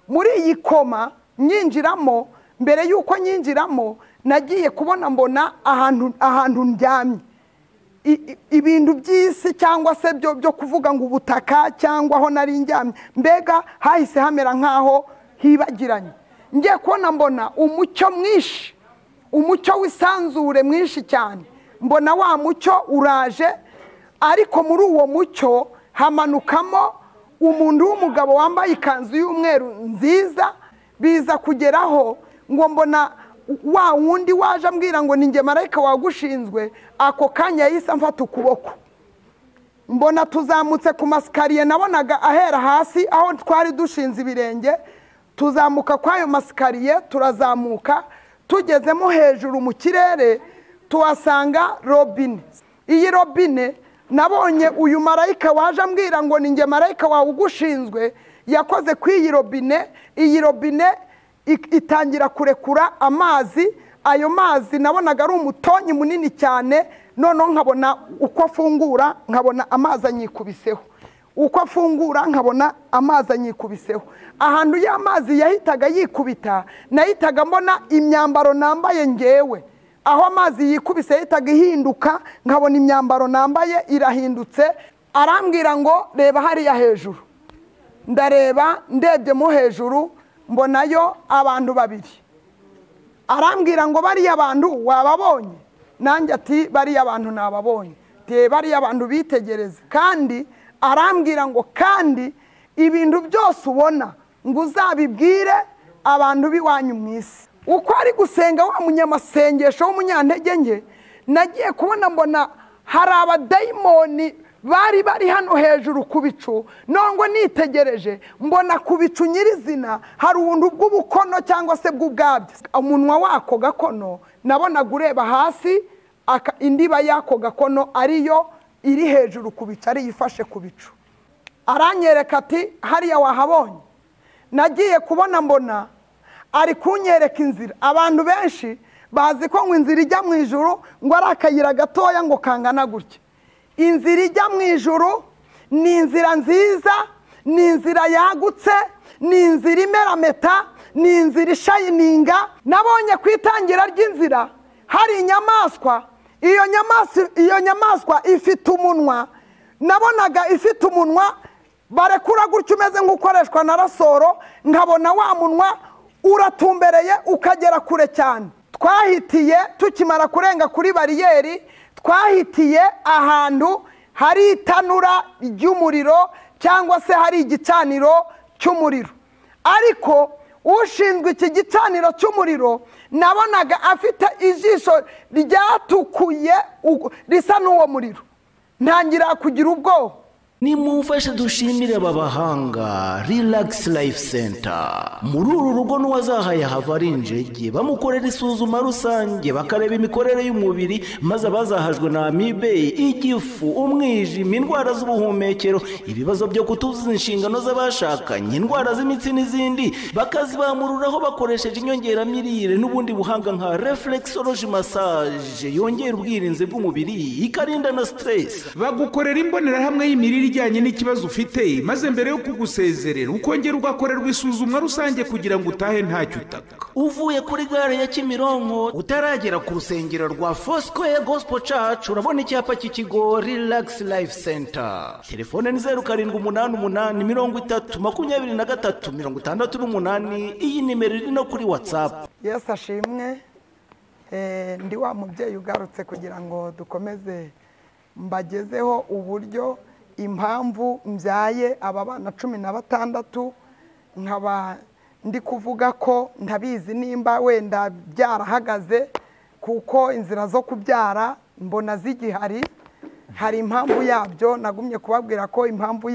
Muri iyi koma nyinjiramo, mbere y'uko nyinjiramo nagiye kubona mbona ahantu ndyamye, ibintu by'isi cyangwa se byo kuvuga ngo ubutaka cyangwa aho nari ndyamye, mbega hahise hamera nk'aho hibagiranye. Ngiye kubona mbona umucyo mwinshi, umucyo w'isanzure mwinshi cyane, mbona wa mucyo uraje, ariko muri uwo mucyo hamanukamo umuntu w'umugabo wambaye ikanzu y'umweru nziza. Biza kugeraho ngo mbona wa wundi waje ambwira ngo ninjye marayika wagushinzwe, ako kanya yahise amfata ukuboko, mbona tuzamutse ku masikariye nabonaga ahera hasi aho twari dushinze ibirenge, tuzamuka kw'ayo masikariye, turazamuka tugezemo hejuru mu kirere tuhasanga robine. Iyi robine nabonye uyu marayika waje ambwira ngo ninjye marayika wawe ugushinzwe, yakoze ku iyi robine, iyi robine itangira kurekura amazi. Ayo mazi nabonaga ari umutonyi munini cyane, noneho nkabona uko afungura nkabona amazi anyikubiseho, uko afungura nkabona amazi anyikubiseho. Ahantu y'amazi yahitaga yikubita, nahitaga mbona imyambaro nambaye ngewe, aho amazi yikubise yahitaga ihinduka, nkabona imyambaro nambaye irahindutse. Arambwira ngo reba hariya hejuru, ndareba, ndebye mo hejuru mbonayo abantu babiri. Arambwira ngo bariya bantu wababonye? Nanjye ati bariya bantu nababonye. Te bariya bantu bitegereze. Kandi arambwira ngo kandi ibintu byose ubona ngo uzabibwire abantu b'iwanyu mu isi. Uko ari gusenga wa munyamasengesho w'umunyantege nke, nagiye kubona mbona hari abadayimoni bari bari hano hejuru ku bicu, nongo nitegereje mbona ku bicu nyirizina hari ubuntu bw'ubukono cyangwa se bw'ubwabyo. Umunwa wako gakono nabonaga ureba hasi, indiba yako gakono ariyo iri hejuru ku bicu, ariyo ifashe ku bicu. Aranyereka ati hariya wahabonye? Nagiye kubona mbona ari kunyereka inzira. Abantu benshi bazi ko ngo inzira ijya mu ijuru ngo ari akayira gatoya ngo kangana gutya. Inzira ijya mu ijuru ni inzira nziza, ni inzira yagutse, ni inzira imera meta, ni inzira ishayininga. Nabonye ku itangira ry'inzira hari inyamaswa, iyo nyamaswa ifite umunwa, nabonaga ifite umunwa barekura gutya umeze nk'ukoreshwa na rasoro, nkabona wa munwa uratumbereye ukagera kure cyane. Twahitiye tukimara kurenga kuri bariyeri, twahitiye ahantu hari itanura ry'umuriro cyangwa se hari igicaniro cy'umuriro. Ariko ushinzwe iki gicaniro cy'umuriro nabonaga afite ijisho ryatukuye risa n'uwo muriro, ntangira kugira ubwoba. Nimumfashe dushimire aba bahanga Relax Life Center. Muri uru rugo n'uwazahaye hava ari injege, bamukorera isuzuma rusange, bakareba imikorere y'umubiri, maze abazahajwe na amibe, igifu, umwijima, indwara z'ubuhumekero, ibibazo byo kutuzuza inshingano z'abashakanye, indwara z'imitsi n'izindi, bakazibamururaho bakoresheje inyongeramirire n'ubundi buhanga nka reflexology massage yongera ubwirinzi bw'umubiri, ikarinda na stress. Bagukorera imbonerahamwe y'imirire ijyanye n'ikibazo ufite, maze mbere yo kugusezerera ukongera ugakorerwa isuzumwa rusange kugira ngo utahe ntacyo utaka. Uvuye kuri gare ya Kimironko utaragera ku rusengero rwa Foursquare Gospel Church, urabona icyapa cy'ikigo Relax Life Center. Telefone ni 0788 30 23 68. Iyi nimero iri no kuri WhatsApp. Yesu ashimwe. Ndi wa mubyeyi ugarutse kugira ngo dukomeze mbagezeho uburyo impamvu mbyaye aba bana 16, nkaba ndi kuvuga ko ntabizi nimba wenda byarahagaze, kuko inzira zo kubyara mbona zigihari. Hari impamvu yabyo, nagumye kubabwira ko impamvu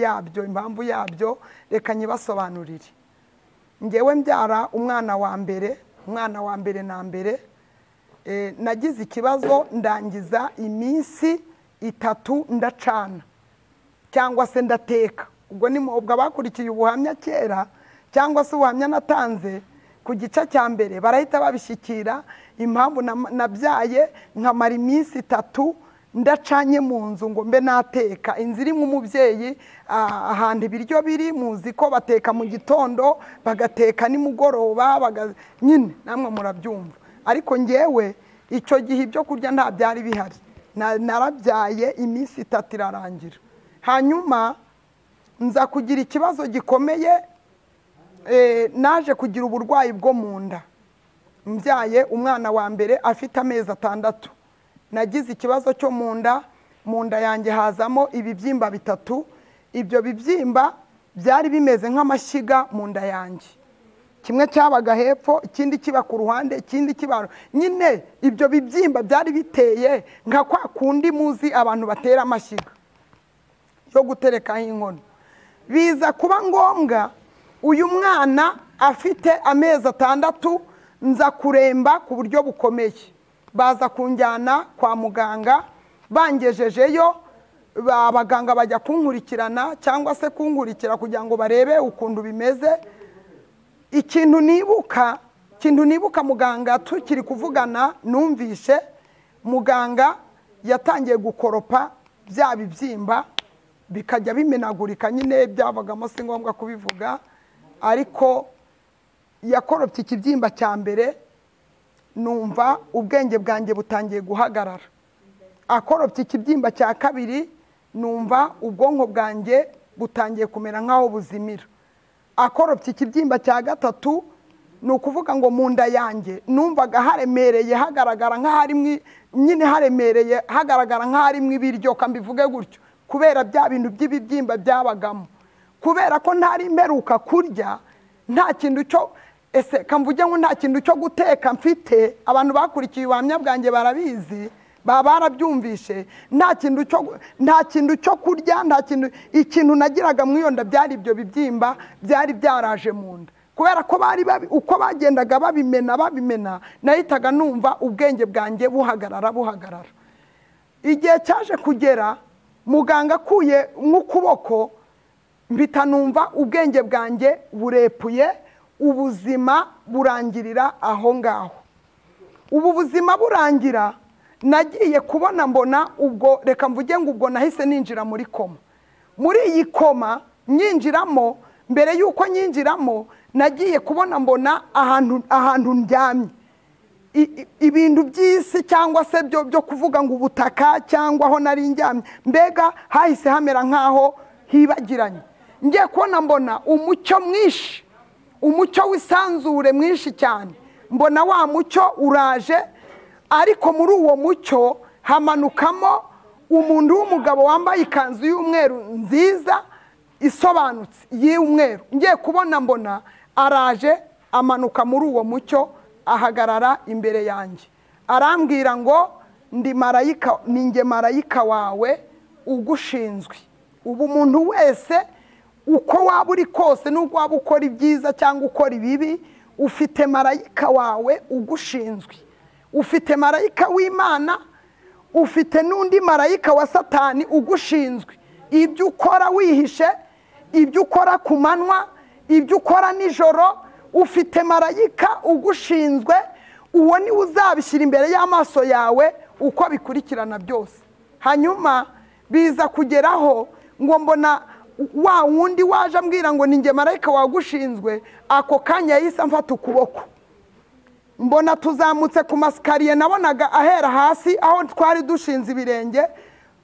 yabyo reka nyibasobanurire. Ngewe mbyara umwana wa mbere, umwana wa mbere na mbere, nagize ikibazo ndangiza iminsi 3 ndacana cyangwa se ndateka. Ubwo ni ubwo abakurikiye ubuhamya kera cyangwa se ubuhamya natanze ku gice cya mbere barahita babishyikira impamvu nabyaye nkamara iminsi 3 Ndacanye mu nzu ngo mbe nateka, inzu irimo umubyeyi, ahantu ibiryo biri muzi ko bateka mu gitondo bagateka nimugoroba, nyine namwe murabyumva. Ariko ngewe icyo gihe ibyo kurya nta byari bihari, narabyaye iminsi 3 irarangira. Hanyuma nza kugira ikibazo gikomeye, naje kugira uburwayi bwo mu nda. Mbyaye umwana wa mbere afite amezi 6, nagize ikibazo cyo mu nda. Mu nda yanjye hazamo ibibyimba 3. Ibyo bibyimba byari bimeze nk'amashyiga mu nda yanjye, kimwe cyabaga hepfo, ikindi kiba ku ruhande, ikindi kiba nyine. Ibyo bibyimba byari biteye nka kwa kundi muzi abantu batera amashyiga yo guterekaho inkono. Biza kuba ngombwa uyu mwana afite amezi 6 nza kuremba ku buryo bukomeye. Baza kunjyana kwa muganga, bangejejeyo abaganga bajya kunkurikirana cyangwa se kunkurikira kugira ngo barebe ukuntu bimeze. Ikintu nibuka muganga tukiri kuvugana, numvishe muganga yatangiye gukoropa bya bibyimba bikajya bimenagurika, nyine byavagamo, si ngombwa kubivuga. Ariko yakoropye ikibyimba cya mbere, numva ubwenge bwanjye butangiye guhagarara. Akoropye ikibyimba cya kabiri, numva ubwonko bwanjye butangiye kumera nkaho buzimira. Akoropye ikibyimba cya gatatu, ni ukuvuga ngo mu nda yanjye numvaga haremereye, hagaragara nk'aharimo nyine, haremereye hagaragara nk'aharimo ibiryo, kambivuge gutyo, kubera bya bintu by'ibibyimba byabagamo. Kubera ko ntari mperuka kurya, nta kintu cyo ese kamvuge ngo nta kintu cyo guteka mfite. Abantu bakurikiye ubuhamya bwanjye barabizi, baba barabyumvishe. Nta kintu cyo kurya, nta kintu. Ikintu nagiraga mu iyo nda byari ibyo bibyimba byari byaraje mu nda. Kubera ko bari uko bagendaga babimena, nahitaga numva ubwenge bwanjye buhagarara. Igihe cyaje kugera muganga akuye nk'ukuboko, mpita numva ubwenge bwanjye burepuye, ubuzima burangirira aho ngaho. Ubu buzima burangira, nagiye kubona mbona ubwo, reka mvuge ngo ubwo nahise ninjira muri koma. Muri iyi koma nyinjiramo, mbere yuko nyinjiramo nagiye kubona mbona ahantu ndyamye. Ibintu by'isi cyangwa se byo kuvuga ngo ubutaka cyangwa aho nari ndyamye, mbega hahise hamera nkaho hibagiranye. Ngiye kubona mbona umucyo mwinshi, umucyo w'isanzure mwinshi cyane. Mbona wa mucyo uraje, ariko muri uwo mucyo hamanukamo umuntu w'umugabo wambaye ikanzu y'umweru nziza isobanutse y'umweru. Ngiye kubona mbona araje, amanuka muri uwo mucyo, ahagarara imbere yanjye, arambwira ngo ndi marayika, ninjye marayika wawe ugushinzwe. Ubu umuntu wese uko waba uri kose, nubwo waba ukora ibyiza cyangwa ukora ibibi, ufite marayika wawe ugushinzwe. Ufite marayika w'Imana, ufite n'undi marayika wa Satani ugushinzwe. Ibyo ukora wihishe, ibyo ukora ku manywa, ibyo ukora nijoro, ufite marayika ugushinzwe. Uwo ni uzabishyira imbere y'amaso yawe uko bikurikirana byose. Hanyuma biza kugeraho ngo mbona wa wundi waje ambwira ngo ninjye marayika wagushinzwe, ako kanya yahise amfata ukuboko. Mbona tuzamutse ku masikariye, nabonaga ahera hasi aho twari dushinze ibirenge,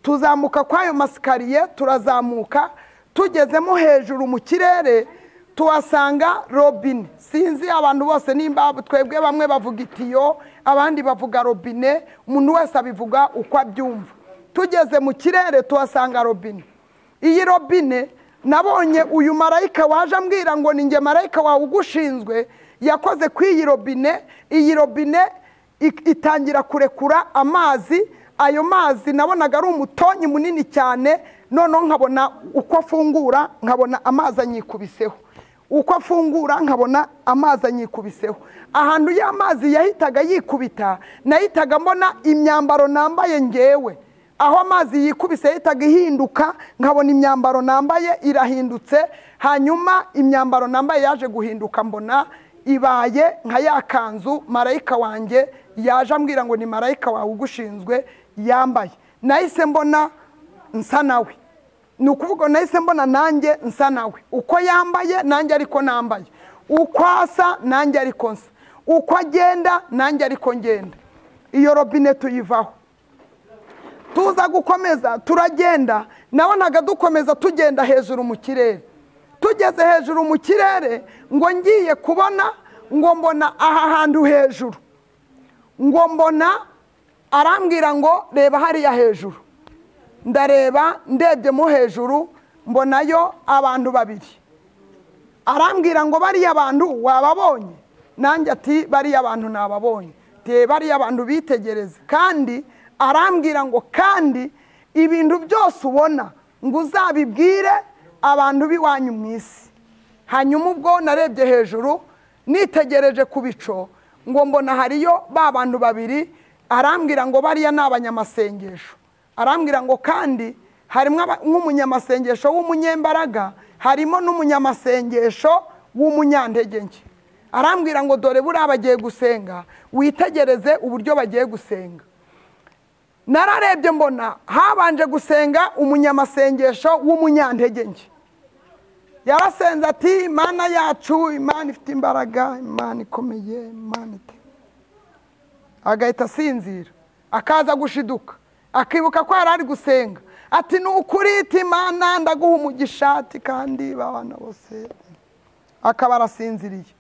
tuzamuka kwayo masikariye, turazamuka tugezemo hejuru mu kirere tuhasanga robine. Sinzi abantu bose nimba twebwe bamwe bavuga itiyo, abandi bavuga robine, umuntu wese abivuga uko abyumva. Tugeze mu kirere tuhasanga robine. Iyi robine nabonye uyu marayika waje ambwira ngo ninjye marayika wawe ugushinzwe, yakoze ku iyi robine. Iyi robine itangira kurekura amazi. Ayo mazi nabonaga ari umutonyi munini cyane, noneho nkabona uko afungura nkabona amazi anyikubiseho, uko afungura nkabona amazi anyikubiseho. Ahantu y'amazi yahitaga yikubita, nahitaga mbona imyambaro nambaye ngewe. Aho amazi yikubise yahitaga ihinduka, nkabona imyambaro nambaye irahindutse. Hanyuma imyambaro nambaye yaje guhinduka, mbona ibaye nka ya kanzu marayika wanjye yaje ambwira ngo ni marayika wawe ugushinzwe yambaye. Nahise mbona nsa nawe, ni ukuvuga nahise mbona nanjye nsa nawe, uko yambaye nanjye ariko nambaye, uko asa nanjye ariko nsa, uko agenda nanjye ariko ngenda. Iyo robine tuyivaho, tuza gukomeza turagenda. Nabonaga dukomeza tugenda hejuru mu kirere. Tugeze hejuru mu kirere, ngo ngiye kubona, ngo mbona aha hantu hejuru, ngo mbona arambwira ngo reba hariya hejuru. Ndareba, ndebye mo hejuru mbonayo abantu babiri. Arambwira ngo bariya bantu wababonye? Nanjye ati bariya bantu nababonye. Te bariya bantu bitegereze. Kandi arambwira ngo kandi ibintu byose ubona ngo uzabibwire abantu b'iwanyu mu isi. Hanyuma ubwo narebye hejuru nitegereje ku bico, ngo mbona hariyo ba bantu babiri. Arambwira ngo bariya ni abanyamasengesho. Arambwira ngo kandi harimo nk'umunyamasengesho w'umunyembaraga, harimo n'umunyamasengesho w'umunyantege nke. Arambwira ngo dore buriya bagiye gusenga, witegereze uburyo bagiye gusenga. Nararebye mbona habanje gusenga umunyamasengesho w'umunyantege nke. Yarasenze ati Imana yacu, Imana ifite imbaraga, Imana ikomeye, Imana ite. Agahita asinzira, akaza gushiduka, akibuka ko yari ari gusenga, ati ni ukuri Imana ndaguha umugisha, ati kandi babana bose. Akaba arasinziriye.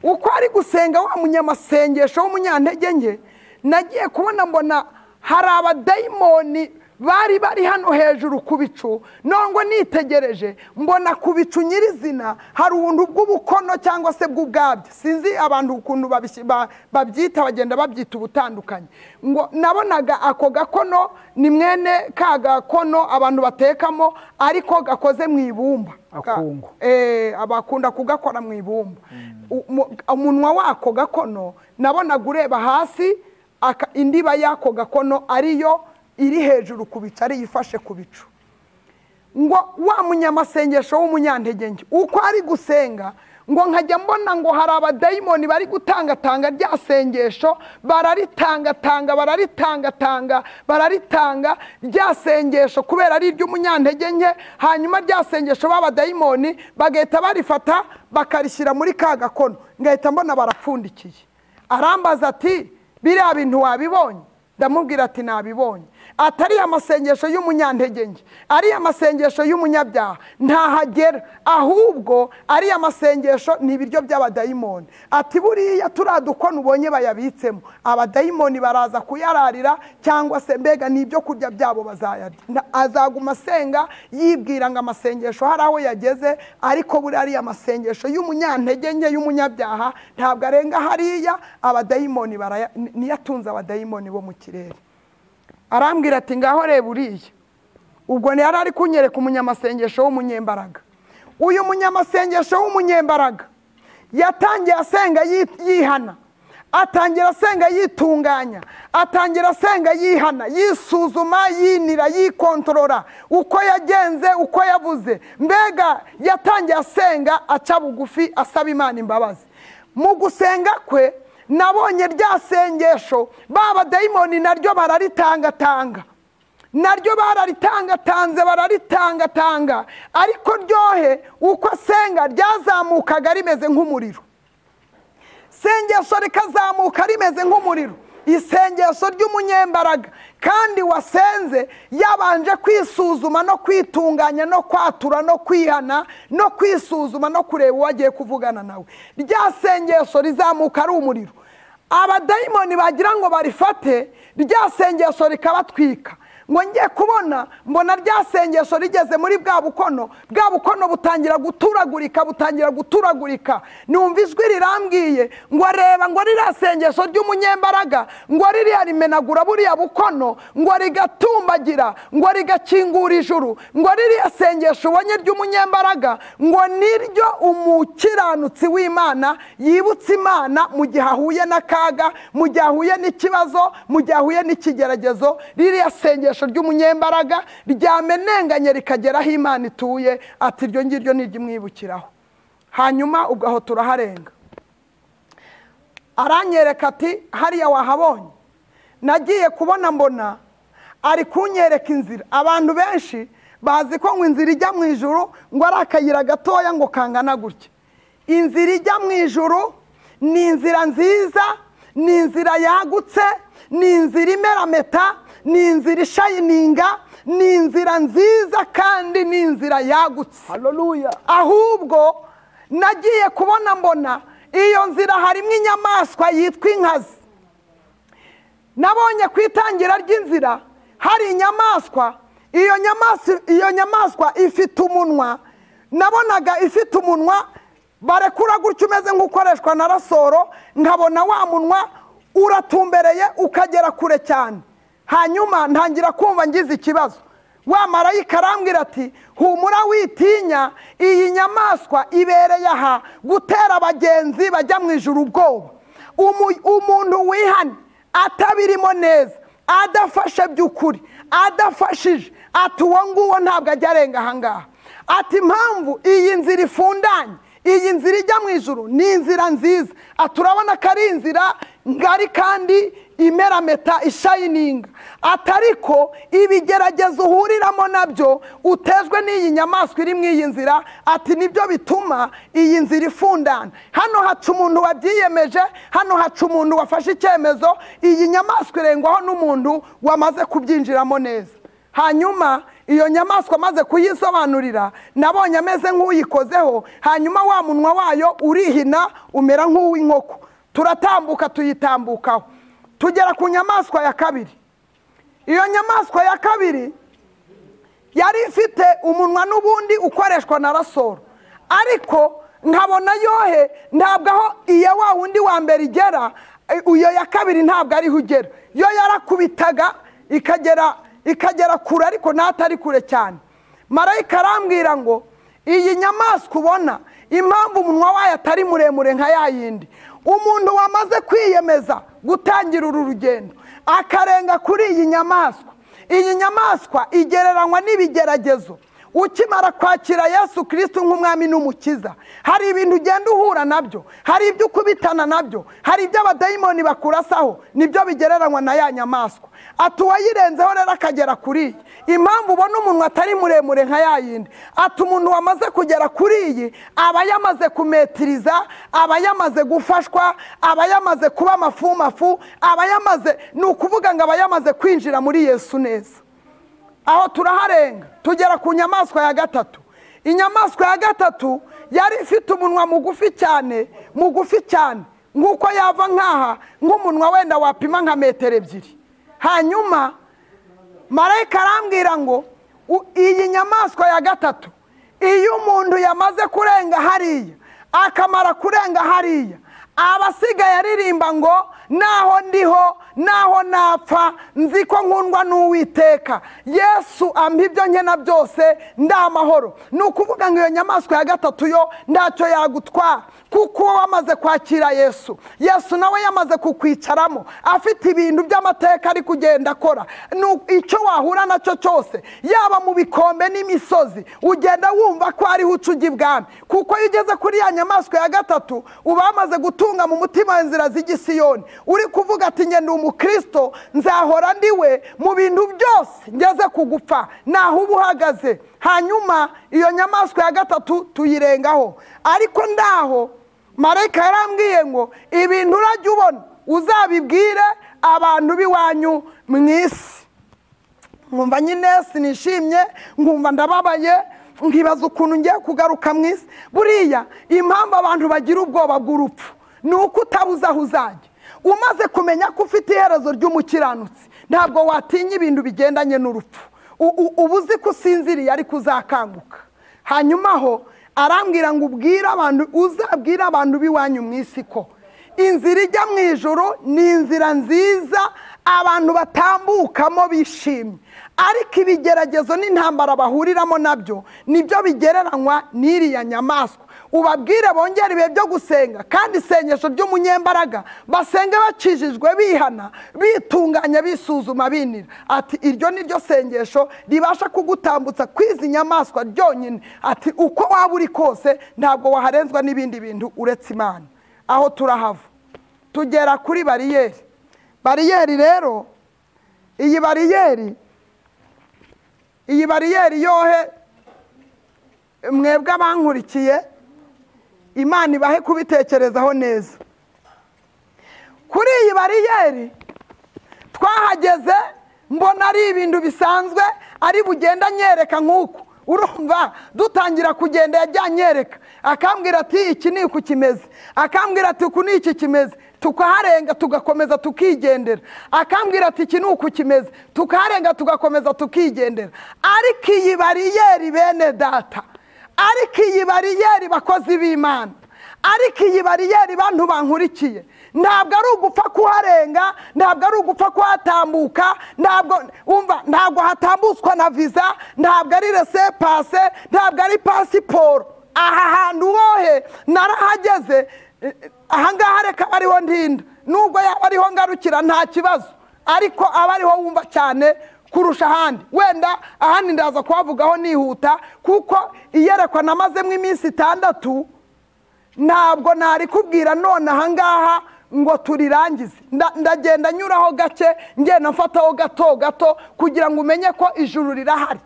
Uko ari gusenga wa munyamasengesho w'umunyantege nke, nagiye kubona mbona hari abadayimoni bari bari hano hejuru ku bicu. Nongo nitegereje mbona ku bicu nyirizina hari ubuntu bw'ubukono cyangwa se bw'ubwabyo, sinzi abantu ukuntu babyita, bagenda babyita ubutandukanye. Ngo nabonaga ako gakono ni mwene ka gakono abantu batekamo, ariko gakoze mu ibumba. Abakunda kugakora mu ibumba. Umunwa wako gakono nabonaga ureba hasi, indiba yako gakono ariyo iri hejuru ku bicu, ari yifashe ku bicu. Ngo wa munyamasengesho w'umunyantege nke uko ari gusenga, ngo nkajya mbona ngo hari abadayimoni bari gutangatanga rya sengesho, bararitangatanga, bararitangatanga, bararitanga rya sengesho kubera ari iry'umunyantege nke. Hanyuma rya sengesho b'abadayimoni bagahita barifata bakarishyira muri ka gakono, ngahita mbona barapfundikiye. Arambaza ati biriya bintu wabibonye? Ndamubwira ati nabibonye. Atari amasengesho y'umunyantege nke, ari amasengesho y'umunyabyaha ntahagera, ahubwo ari amasengesho ni ibiryo by'abadayimoni. Ati buriya turadukona ubonye bayabitsemo, abadayimoni baraza kuyararira, cyangwa se mbega ni ibyo kurya byabo bazayarya. Azaguma asenga yibwira ngo amasengesho hari aho yageze, ariko buriya ari amasengesho y'umunyantege nke y'umunyabyaha ntabwo arenga hariya, abadayimoni niyatunze abadayimoni bo mu kirere. Arambwira ati ngaho reba uriya. Ubwo yari ari kunyereka umunyamasengesho w'umunyembaraga. Uyu munyamasengesho w'umunyembaraga yatangiye asenga yihana, atangira asenga yitunganya, atangira asenga yihana, yisuzuma, yinira, yikontorora uko yagenze, uko yavuze. Mbega yatangiye asenga aca bugufi, asaba Imana imbabazi. Mu gusenga kwe nabonye rya sengesho baba dayimoni naryo bararitangatanga, naryo bararitangatanze, bararitangatanga, ariko ryohe uko asenga ryazamukaga rimeze nk'umuriro. Sengesho rikazamuka rimeze nk'umuriro, isengesho ry'umunyembaraga kandi wasenze yabanje kwisuzuma no kwitunganya no kwatura no kwihana no kwisuzuma no kureba uwo agiye kuvugana nawe. Rya sengesho rizamuka ari umuriro, abadayimoni bagira ngo barifate, rya sengesho rikabatwika. Ngo ngiye kubona mbona rya sengesho rigeze muri bwa bukono, bwa bukono butangira guturagurika, butangira guturagurika. Numva ijwi rirambwiye ngo reba, ngo ririya sengesho ry'umunyembaraga, ngo ririya rimenagura buriya bukono, ngo rigatumbagira, ngo rigakingura ijuru, ngo ririya sengesho ubonye ry'umunyembaraga, ngo niryo umukiranutsi w'Imana yibutse Imana mu gihe ahuye n'akaga, mu gihe ahuye n'ikibazo, mu gihe ahuye n'ikigeragezo. Ririya sengesho ry'umunyembaraga ryamenenganye rikagera aho Imana ituye, ati iryo ngiryo n'iryimwibukiraho. Hanyuma ubwo aho turaharenga, aranyereka ati hariya wahabonye? Nagiye kubona mbona Ari kunyereka inzira. Abantu benshi bazi ko ngo inzira ijya mu ijuru ngo ari akayira gatoya ngo kangana gutya. Inzira ijya mu ijuru ni inzira nziza, ni inzira yagutse, ni inzira imerameta, ni inzira ishayininga, ni inzira nziza kandi ni inzira yagutse. Haleluya. Ahubwo nagiye kubona mbona iyo nzira harimo inyamaswa yitwa inkazi. Nabonye ku itangira ry'inzira hari inyamaswa, iyo nyamaswa ifite umunwa, nabonaga ifite umunwa barekura gutyo umeze nk'ukoreshwa na rasoro, nkabona wa munwa uratumbereye ukagera kure cyane. Hanyuma ntangira kumva ngize ikibazo. Wa marayika arambwira ati humura witinya, iyi nyamaswa ibereye aha gutera abagenzi bajya mu ijuru ubwoba. Umuntu wihana atabirimo neza, adafashe by'ukuri, adafashije, ati uwo nguwo ntabwo ajya arenga aha ngaha. Ati impamvu iyi nzira ifundanye, iyi nzira ijya mu ijuru ni inzira nziza. Ati urabona ko ari inzira ngari kandi imerameta ishayininga. Ati ariko ibigeragezo uhuriramo nabyo utejwe n'iyi nyamaswa iri mu iyi nzira, ati nibyo bituma iyi nzira ifundana. Hano haca umuntu wabyiyemeje, hano haca umuntu wafashe icyemezo, iyi nyamaswa irengwaho n'umuntu wamaze kubyinjiramo neza. Hanyuma iyo nyamaswa amaze kuyisobanurira, nabonye ameze nk'uyikozeho, hanyuma wa munwa wayo urihina umera nk'uw'inkoko. Turatambuka tuyitambukaho, tugera ku nyamaswa ya kabiri. Iyo nyamaswa ya kabiri yari ifite umunwa n'ubundi ukoreshwa na rasoro, ariko nkabona yohe ntabwo aho iya wa wundi wa mbere igera, iyo ya kabiri ntabwo ariho ugera. Yo yarakubitaga ikagera kure, ariko ntatari kure cyane. Marayika arambwira ngo iyi nyamaswa ubona, impamvu umunwa wayo atari muremure nka ya yindi, umuntu wamaze kwiyemeza gutangira uru rugendo akarenga kuri iyi nyamaswa, iyi nyamaswa igereranywa n'ibigeragezo. Ukimara kwakira Yesu Kristo nk'umwami n'umukiza, hari ibintu ugenda uhura nabyo, hari ibyo ukubitana nabyo, hari ibyo abadayimoni bakurasaho, nibyo bigereranywa na ya nyamaswa. Ati uwayirenzeho rero akagera kuri iyi, impamvu ubona umunwa atari muremure nka ya yindi, ati umuntu wamaze kugera kuri iyi aba yamaze kumetiriza, aba yamaze gufashwa, aba yamaze kuba amafumafu, aba yamaze, ni ukuvuga ngo aba yamaze kwinjira muri Yesu neza. Aho turaharenga tugera ku nyamaswa ya gatatu. Inyamaswa ya gatatu yari ifite umunwa mugufi cyane, mugufi cyane, nk'uko yava nkaha, nk'umunwa wenda wapima nka metero 2. Hanyuma marayika arambwira ngo iyi nyamaswa ya gatatu, iyo umuntu yamaze kurenga hariya, akamara kurenga hariya, abasigaye aririmba ngo naho ndiho, naho napfa, nzi ko nkundwa n'Uwiteka, Yesu ampa ibyo nkena byose, ndamahoro. Ni ukuvuga ngo iyo nyamaswa ya gatatu yo ntacyo yagutwara, kuko uwo wamaze kwakira Yesu, Yesu nawe yamaze kukwicaramo, afite ibintu by'amateka ari kugenda akora. Icyo wahura nacyo cyose, yaba mu bikombe n'imisozi, ugenda wumva ko ariho uca ujya ibwami. Kuko iyo ugeze kuri ya nyamaswa ya gatatu, uba wamaze gutunga mu mutima inzira z'igisiyoni, uri kuvuga ati njye ndi umukristo, nzahora ndiwe mu bintu byose ngeze kugupfa, naho uba uhagaze. Hanyuma iyo nyamaswa ya gatatu tuyirengaho. Ariko ndaho marayika yarambwiye ngo ibintu urajya ubona uzabibwire abantu b'iwanyu mu isi. Nkumva nyine sinishimye, nkumva ndababaye, nkibaza ukuntu ngiye kugaruka mu isi. Buriya impamvu abantu bagira ubwoba bw'urupfu ni uko utabuze aho uzajya. Umaze kumenya ko ufite iherezo ry'umukiranutsi, ntabwo watinya ibintu bigendanye n'urupfu. Uba uzi ko usinziriye ariko uzakanguka. Hanyuma aho arambwira ngo ubwire abantu, uzabwire abantu b'iwanyu mu isi ko inzira ijya mu ijuru ni inzira nziza abantu batambukamo bishimye, ariko ibigeragezo n'intambara bahuriramo nabyo nibyo bigereranywa n'iriya nyamaswa. Ubabwire bongere ibihe byo gusenga, kandi isengesho ry'umunyembaraga basenge bakijijwe, bihana, bitunganya, bisuzuma, binira. Ati iryo ni ryo sengesho ribasha kugutambutsa kwizi nyamaswa ryonyine. Ati uko waba uri kose ntabwo waharenzwa n'ibindi bintu uretse Imana. Aho turahava tugera kuri bariyeri. Bariyeri rero, iyi bariyeri Iyi bariyeri yohe, mwebwe abankurikiye, Imana ibahe kubitekerezaho neza. Kuri iyi bariyeri twahageze mbona ari ibintu bisanzwe, ari bugenda nyereka nk'uku. Urumva dutangira kugenda yajyanyereka, akambwira ati iki ni uku kimeze, akambwira ati uku ni iki kimeze, tukaharenga tugakomeza tukigendera, akambwira ati iki ni uku kimeze, tukaharenga tugakomeza tukigendera. Ariko iyi bariyeri bene data, ariko iyi bariyeri bakozi b'Imana, ariko iyi bariyeri bantu bankurikiye, ntabwo ari ugupfa kuharenga, ntabwo ari ugupfa kuhatambuka, ntabwo umva, ntabwo hatambutswa na visa, ntabwo ari laissez-passer, ntabwo ari pasiporo. Aha hantu hohe narahageze, ahangaha reka ariho ndinda, nubwo yaba ariho ngarukira nta kibazo, ariko aba ariho wumva cyane kurusha ahandi. Wenda ahandi ndaza kuhavugaho nihuta, kuko iyerekwa namazemo iminsi 6, ntabwo nari kubwira none ahangaha ngo turirangize. Ndagenda nyuraho gake, ngenda mfataho gato gato, kugira ngo umenye ko ijuru rirahari.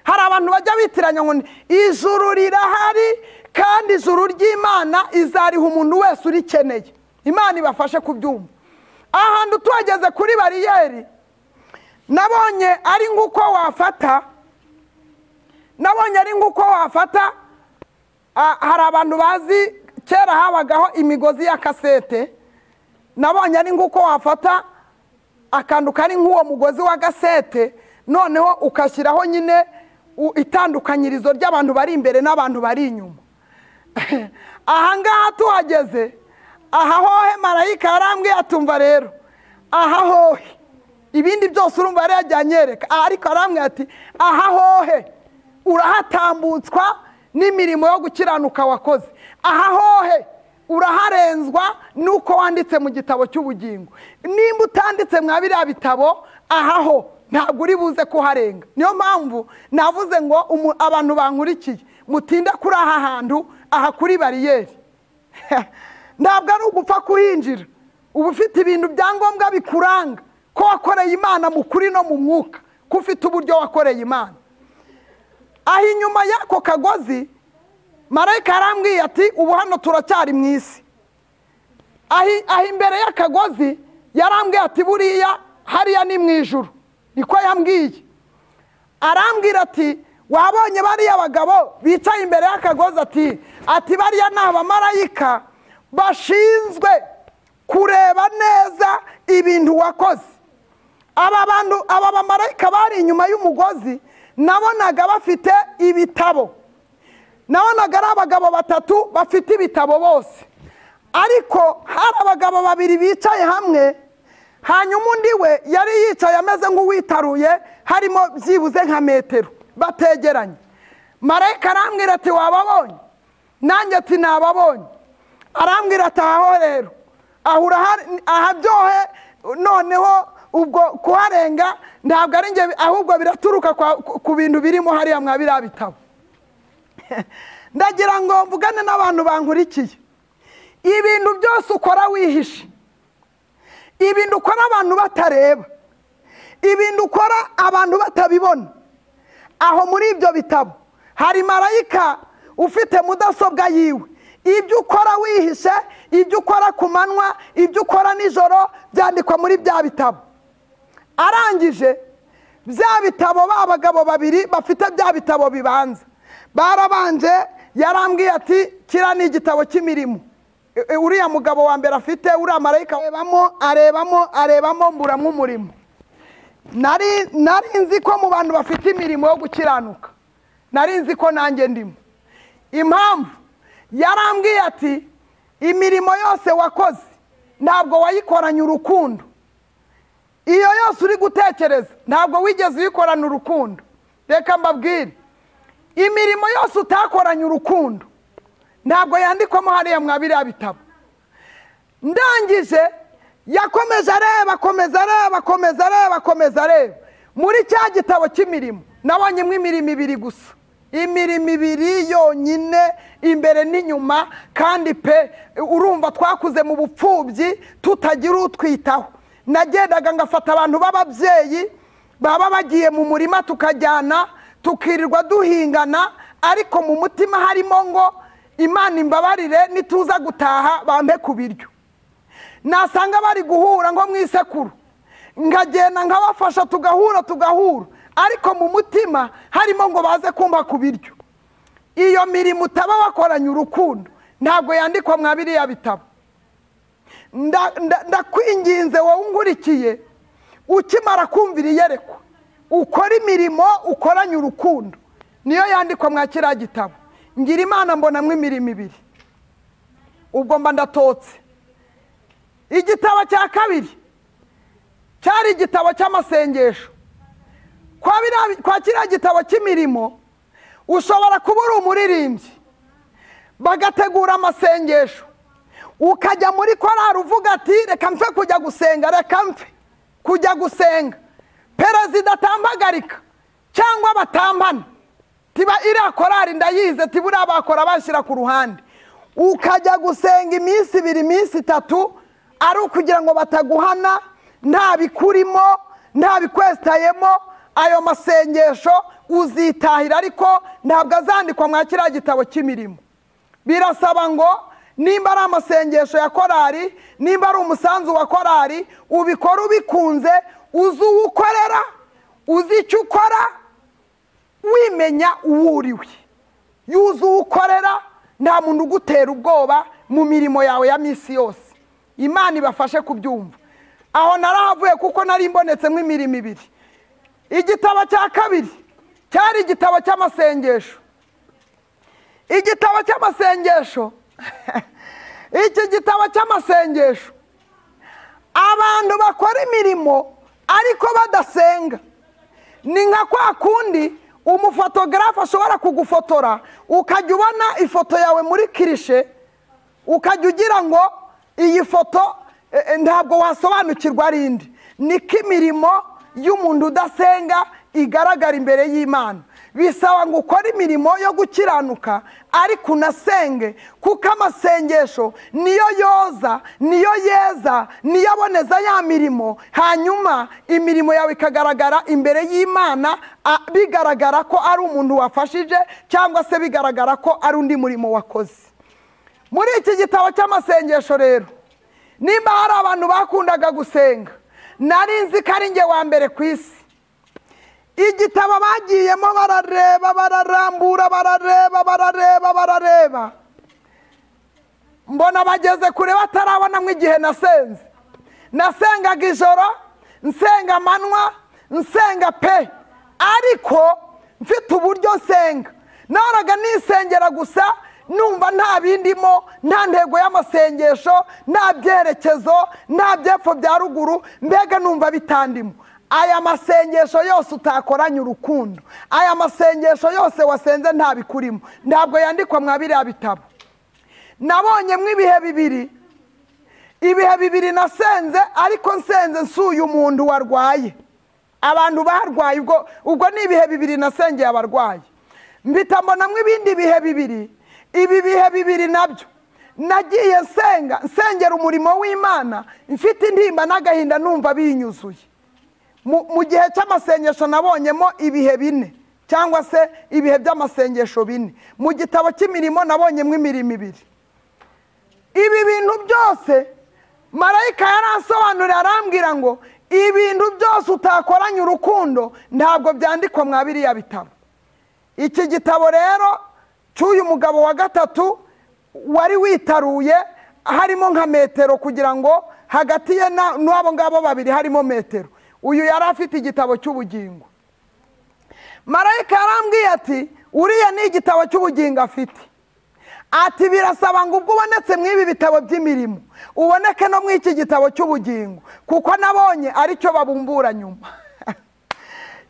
Hari abantu bajya bitiranya ngo ijuru rirahari, kandi ijuru ry'Imana izariha umuntu wese urikeneye. Imana ibafashe kubyumva. Ahantu tuhageze kuri bariyeri, nabonye ari nk'uko wafata, nabonye ari nk'uko wafata, hari abantu bazi kera habagaho imigozi ya kasete, nabonye ari nk'uko wafata akantu kari nk'uwo mugozi wa gasete, noneho ukashyiraho nyine itandukanyirizo ry'abantu bari imbere n'abantu bari inyuma. Ahangaha tuhageze, aha hohe marayika yarambwiye atumva rero, aha hohe ibindi byose urumva yari yajyanyereka, ariko arambwiye ati aha hohe urahatambutswa n'imirimo yo gukiranuka wakoze, aha hohe uraharenzwa nuko wanditse mu gitabo cy'ubugingo. Nimba utanditse mwa biriya bitabo, aha ho ntabwo uri buze kuharenga. Niyo mpamvu navuze ngo abantu bankurikiye mutinda kuri aha hantu, aha kuri bariyeri. Ntabwo ari ugupfa kuhinjira, uba ufite ibintu byangombwa bikuranga ko wakoreye Imana mu kuri no mu mwuka, ko ufite uburyo wakoreye Imana. Aho inyuma y'ako kagozi marayika arambwiye ati ubu hano turacyari mu isi. Aho imbere y'akagozi yarambwiye ati buriya hariya ni mu ijuru, niko yambwiye. Arambwira ati wabonye bariya bagabo bicaye imbere y'akagozi, ati bariya ni abamarayika bashinzwe kureba neza ibintu wakoze. Aba bantu, aba bamarayika bari inyuma y'umugozi, nabonaga bafite ibitabo, nabonaga ari abagabo 3 bafite ibitabo bose, ariko hari abagabo 2 bicaye hamwe, hanyuma undi we yari yicaye ameze nk'uwitaruye, harimo byibuze nka metero, bategeranye. Marayika arambwira ati wababonye? Nanjye ati nababonye. Arambwira ati aho rero aha byohe, noneho ubwo kuharenga ntabwo ari nge, ahubwo biraturuka ku bintu birimo hariya mwa biriya bitabo. Ndagira ngo mvugane n'abantu bankurikiye, ibintu byose ukora wihishe, ibintu ukora abantu batareba, ibintu ukora abantu batabibona, aho muri ibyo bitabo hari marayika ufite mudasobwa yiwe. Ibyo ukora wihishe, ibyo ukora ku manywa, ibyo ukora nijoro, byandikwa muri bya bitabo. Arangije bya bitabo, ba bagabo 2 bafite bya bitabo bibanza barabanje, yarambwiye ati kira ni igitabo cy'imirimo. Uriya mugabo wa mbere afite, uriya marayika arebamo, arebamo, arebamo, mburamwo umurimo. Nari nzi ko mu bantu bafite imirimo yo gukiranuka, nari nzi ko nanjye ndimo. Impamvu yarambwiye ati imirimo yose wakoze ntabwo wayikoranye urukundo, iyo yose uri gutekereza ntabwo wigeze uyikorana urukundo. Reka mbabwire, imirimo yose utakoranye urukundo ntabwo yandikwamo hariya mwa biriya bitabo. Ndangije yakomeje areba, akomeza areba, akomeza areba, akomeza areba muri cya gitabo cy'imirimo, nabonyemo imirimo 2 gusa, imirimo 2 yonyine, imbere n'inyuma. Kandi pe urumva twakuze mu bupfubyi tutagira utwitaho. Nagendaga ngafata abantu b'ababyeyi baba bagiye mu murima tukajyana, Tukirirwa duhingana, ariko mu mutima harimo ngo Imana imbabarire, nituza gutaha bampe ku biryo. Nasanga bari guhura ngo mu isekuru, nkagenda nkabafasha, tugahura tugahura, ariko mu mutima harimo ngo baze kumpa ku biryo. Iyo mirimo utaba wakoranye urukundo ntabwo yandikwa mwa biriya bitabo. Ndakwinginze wowe unkurikiye, ukimara kumvira iyerekwa, ukora imirimo ukoranye urukundo, niyo yandikwa mwa kiriya gitabo. Ngira Imana mbonamwo imirimo ibiri, ubwo mba ndatotse. Igitabo cya kabiri cyari igitabo cy'amasengesho. Kwa kiriya gitabo cy'imirimo ushobora kuba uri umuririmbyi, bagategura amasengesho, ukajya muri korari uvuga ati reka mfe kujya gusenga, reka mfe kujya gusenga, perezida atampagarika cyangwa batampana, tiba iriya korari ndayize, tiburiya bakora bashyira ku ruhande. Ukajya gusenga iminsi ibiri, iminsi itatu, ari ukugira ngo bataguhana, nta bikurimo, nta bikwesitayemo. Ayo masengesho uzitahira, ariko ntabwo azandikwa mwa kiriya gitabo cy'imirimo. Birasaba ngo nimba ari amasengesho ya korari, nimba ari umusanzu wa korari, ubikora ubikunze, uzi uwukorera, uzi icyo ukora, wimenya uwo uriwe. Yuzi uwukorera, nta muntu ugutera ubwoba mu mirimo yawe ya minsi yose. Imana ibafashe kubyumva. Aho narahavuye kuko nari mbonetsemo imirimo ibiri. Igitabo cya kabiri cyari igitabo cy'amasengesho. Igitabo cy'amasengesho, iki gitabo cy'amasengesho, abantu bakora imirimo ariko badasenga. Ni nka kwa kundi umufotogarafe ashobora kugufotora, ukajya ubona ifoto yawe muri kirishe, ukajya ugira ngo iyi foto ntabwo wasobanukirwa ari indi. Niko imirimo y'umuntu udasenga igaragara imbere y'Imana. Bisaba ngo ukore imirimo yo gukiranuka ariko unasenge, kuko amasengesho niyo yoza, niyo yeza, niyo aboneza ya mirimo, hanyuma imirimo yawe ikagaragara imbere y'Imana, bigaragara ko ari umuntu wafashije cyangwa se bigaragara ko ari undi murimo wakoze. Muri iki gitabo cy'amasengesho rero, nimba hari abantu bakundaga gusenga, nari nzi ko ari njye wa mbere ku isi. Igitabo bagiyemo barareba, bararambura, barareba, barareba, barareba, mbona bageze kure batarabonamo igihe nasenze. Nasengaga ijoro, nsenga amanywa, nsenga pe, ariko mfite uburyo nsenga. Nahoraga nisengera gusa, numva nta bindimo, nta ntego y'amasengesho, nta byerekezo, nta byepfo bya ruguru, mbega numva bitandimo. Aya masengesho yose utakoranye urukundo, aya masengesho yose wasenze nta bikurimo, ntabwo yandikwa mwa biriya bitabo. Nabonyemo ibihe bibiri, ibihe bibiri nasenze, ariko nsenze nsuye umuntu warwaye. Abantu barwaye, ubwo ni ibihe bibiri nasengeye abarwayi. Mpita mbonamo ibindi bihe bibiri. Ibi bihe bibiri nabyo nagiye nsenga, nsengera umurimo w'Imana, mfite intimba n'agahinda, numva binyuzuye. Mu gihe cy'amasengesho nabonyemo ibihe bine, cyangwa se ibihe by'amasengesho bine. Mu gitabo cy'imirimo nabonyemo imirimo ibiri. Ibi bintu byose marayika yaransobanuriye, arambwira ngo ibintu byose utakoranye urukundo ntabwo byandikwa mwa biriya bitabo. Iki gitabo rero cy'uyu mugabo wa gatatu wari witaruye, harimo nka metero, kugira ngo hagati ye n'abo ngabo babiri harimo metero. Uyu yari afite igitabo cy'ubugingo. Marayika yarambwiye ati uriya ni igitabo cy'ubugingo afite. Ati birasaba ngo ubwo ubonetse mw'ibi bitabo by'imirimo, uboneke no mw'iki gitabo cy'ubugingo, kuko nabonye aricyo babumbura nyuma.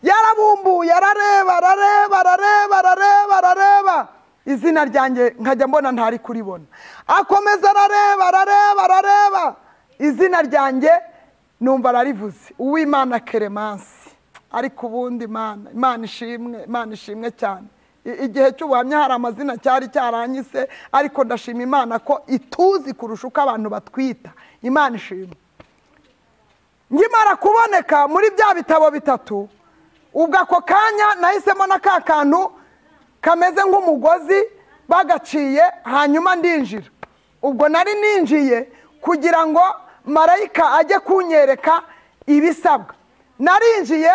Yarabumbuye, arareba, arareba, arareba, arareba, arareba, izina ryanjye nkajya mbona ntari kuribona. Akomeza arareba, arareba, arareba, izina ryanjye numva ararivuze, Uwimana Clemence. Ariko ubundi Imana, Imana ishimwe, Imana ishimwe cyane. Igihe cy'ubuhamya hari amazina cyari cyaranyise, ariko ndashima Imana ko ituzi kurusha uko abantu batwita. Imana ishimwe. Nkimara kuboneka muri bya bitabo bitatu, Ubwo ako kanya nahisemo na ka kantu kameze nk'umugozi bagaciye, hanyuma ndinjira. Ubwo nari ninjiye kugira ngo marayika ajye kunyereka ibisabwa. Narinjiye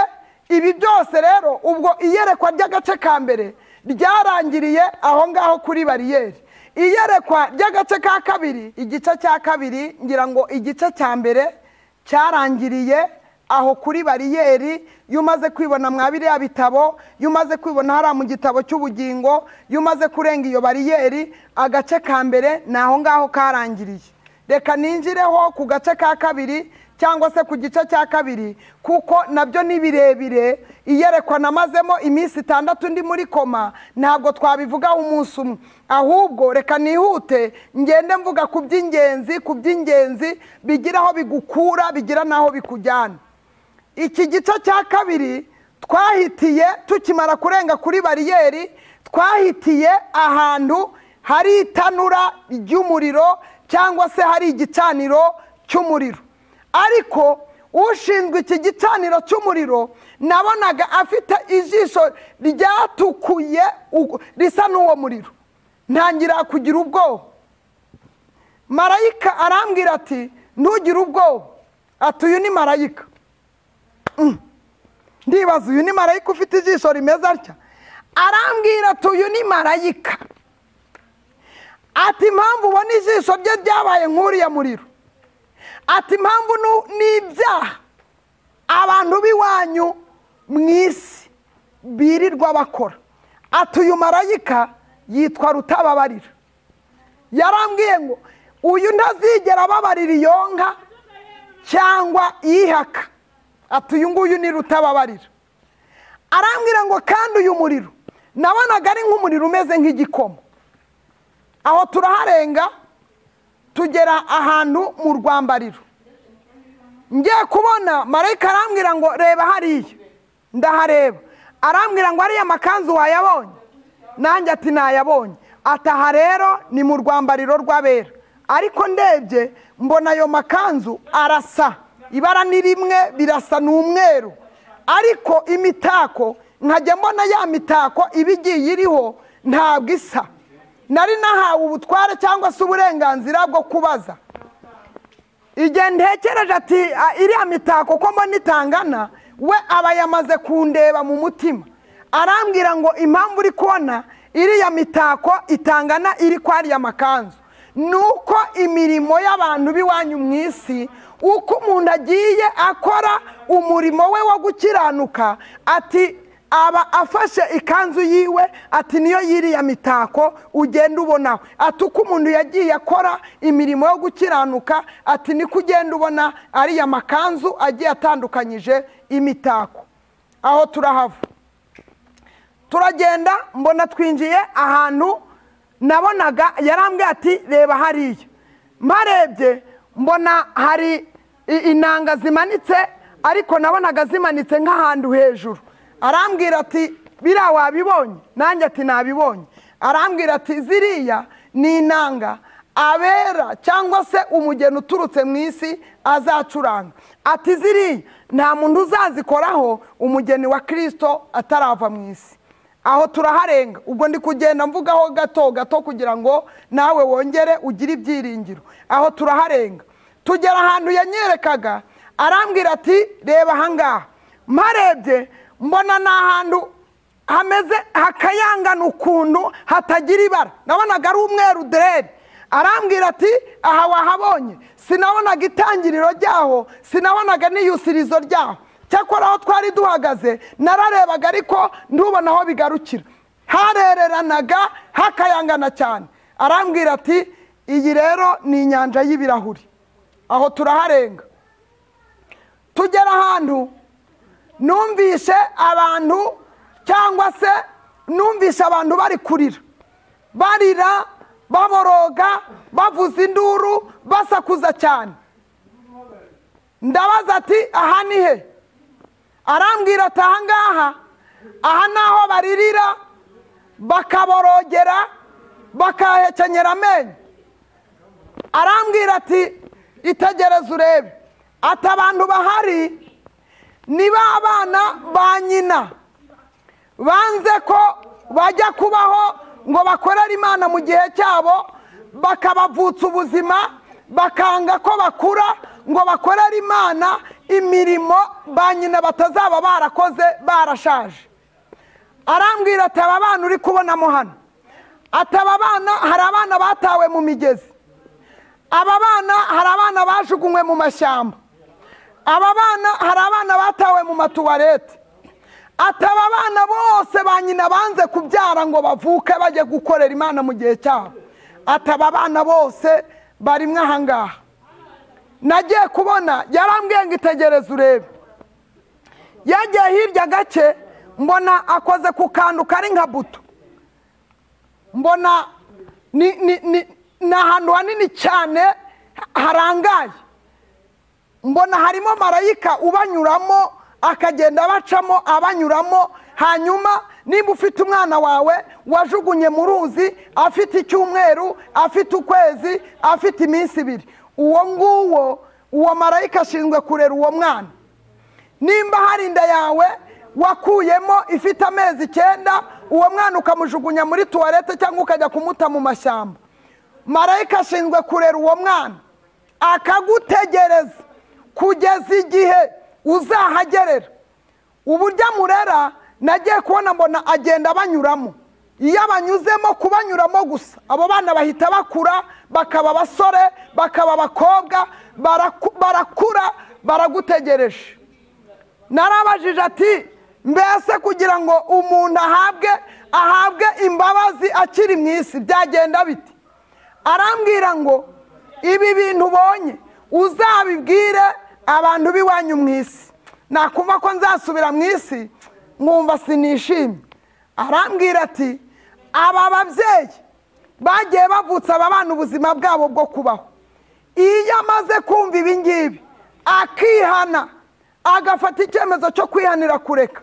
ibi byose rero. Ubwo iyerekwa ry'agace ka mbere ryarangiriye aho ngaho kuri bariyeri. Iyerekwa ry'agace ka kabiri, igice cya kabiri, ngira ngo igice cya mbere cyarangiriye aho kuri bariyeri. Iyo umaze kwibona mwa biriya bitabo, iyo umaze kwibona hariya mu gitabo cy'ubugingo, iyo umaze kurenga iyo bariyeri, agace ka mbere ni aho ngaho karangiriye. Reka ninjireho ku gace ka kabiri cyangwa se ku gice cya kabiri, kuko nabyo ni birebire. Iyerekwa namazemo iminsi 6 ndi muri koma, ntabwo twabivugaho umunsi umwe, ahubwo reka nihute ngende mvuga ku by'ingenzi, ku by'ingenzi bigira aho bigukura, bigira n'aho bikujyana. Iki gice cya kabiri twahitiye tukimara kurenga kuri bariyeri, twahitiye ahantu hari itanura ry'umuriro cyangwa se hari igicaniro cy'umuriro. Ariko ushinzwe iki gicaniro cy'umuriro nabonaga afite ijisho ryatukuye risa n'uwo muriro. Ntangira kugira ubwoba. Marayika arambwira ati ntugire ubwoba, ati uyu ni marayika. Ndibaza uyu ni marayika ufite ijisho rimeze atya? Arambwira ati uyu ni marayika, ati impamvu ubona ijisho rye ryabaye nk'uriya muriro, ati impamvu ni ibyaha abantu b'iwanyu mu isi birirwa bakora, ati uyu marayika yitwa Rutababarira. Yarambwiye ngo uyu ntazigera ababarira iyo nka cyangwa ihaka, ati uyu nguyu ni Rutababarira. Arambwira ngo kandi uyu muriro nabonaga ari nk'umuriro umeze nk'igikoma. Aho turaharenga tugera ahantu mu rwambariro. Ngiye kubona marayika arambwira ngo reba hariya. Ndahareba. Arambwira ngo ariya makanzu wayabonye? Nanjye ati nayabonye. Ataha rero ni mu rwambariro rw'abera. Ariko ndebye mbona ayo makanzu arasa, ibara ni rimwe, birasa n'umweru, ariko imitako nkajya mbona ya mitako ibigiye iriho ntabwo isa. Nari nahawe ubutware cyangwa se uburenganzira bwo kubaza. Igihe ntekereje ati iriya mitako ko mbona itangana, we aba yamaze kundeba mu mutima. Arambwira ngo impamvu uri kubona iriya mitako itangana iri kwa ariya makanzu, nuko imirimo y'abantu b'iwanyu mu isi, uko umuntu agiye akora umurimo we wo gukiranuka, ati aba afashe ikanzu yiwe, ati niyo yiriya mitako ugenda ubonaho. Ati uko umuntu yagiye akora imirimo yo gukiranuka, ati niko ugenda ubona ariya makanzu agiye atandukanyije imitako. Aho turahava turagenda, mbona twinjiye ahantu nabonaga yarambwiye ati reba hariya. Mparebye mbona hari inanga zimanitse, ariko nabonaga zimanitse nk'ahantu hejuru. Arambwira ati biriya wabibonye? Nanjye ati nabibonye. Arambwira ati ziriya ni inanga abera cyangwa se umugeni uturutse mu isi azacuranga. Ati ziriya nta muntu uzazikoraho umugeni wa Kristo atarava mu isi. Aho turaharenga. Ubwo ndi kugenda mvugaho gato gato kugira ngo nawe wongere ugire ibyiringiro. Aho turaharenga tugera ahantu yanyerekaga, arambwira ati reba ahangaha. Mparebye mbona ni ahantu hameze hakayangana ukuntu hatagira ibara, nabonaga ari umweru dereri. Arambwira ati aha wahabonye? Sinabonaga itangiriro ryaho, sinabonaga n'iyusirizo ryaho. Cyakora aho twari duhagaze nararebaga, ariko ndubona aho bigarukira, harereranaga hakayangana cyane. Arambwira ati iyi rero ni inyanja y'ibirahuri. Aho turaharenga tugera ahantu numvishe abantu cyangwa se numvishe abantu bari kurira, barira, baboroga, bavuza induru, basakuza cyane. Ndabaza ati aha ni he? Arambwira ati aha ngaha, aha naho baririra, bakaborogera, bakahekenyera amenyo. Arambwira ati itegereze urebe. Ati abantu bahari ni ba bana ba nyina Banze ko bajya kubaho ngo bakorere Imana mu gihe cyabo, bakabavutsa ubuzima, bakanga ko bakura ngo bakorere Imana imirimo ba nyina batazaba barakoze barashaje. Arambwira ati aba bana uri kubonamo hano, ati aba bana hari abana batawe mu migezi, aba bana hari abana bajugunywe mu mashyamba, aba bana hari abana batawe mu matuwarete, ati aba bana bose ba nyina banze kubyara ngo bavuke bajye gukorera Imana mu gihe cyabo, ati aba bana bose barimwe aha ngaha. Nagiye kubona yarambwiye ngo itegereze urebe. Yagiye hirya gake mbona akoze ku kantu kari nka buto, mbona ni ahantu hanini cyane harangaye, mbona harimo marayika ubanyuramo akagenda abacamo abanyuramo. Hanyuma nimba ufite umwana wawe wajugunye mu ruzi afite icyumweru, afite ukwezi, afite iminsi ibiri, uwo nguwo uwo marayika ashinzwe kurera uwo mwana. Nimba hari inda yawe wakuyemo ifite amezi 9, uwo mwana ukamujugunya muri tuwarete cyangwa ukajya kumuta mu mashyamba, marayika ashinzwe kurera uwo mwana akagutegereza kugeza igihe uzahagerera. Uburyo amurera nagiye kubona mbona agenda abanyuramo. Iyo abanyuzemo kubanyuramo gusa, abo bana bahita bakura bakaba abasore, bakaba abakobwa, barakura baragutegereje. Narabajije ati mbese kugira ngo umuntu ahabwe imbabazi akiri mu isi byagenda bite? Arambwira ngo ibi bintu ubonye uzabibwire abantu b'iwanyu mu isi. Nakumva ko nzasubira mu isi nkumva sinishimye. Arambwira ati aba babyeyi bagiye bavutsa aba bana ubuzima bwabo bwo kubaho, iyo amaze kumva ibi ngibi akihana agafata icyemezo cyo kwihanira kureka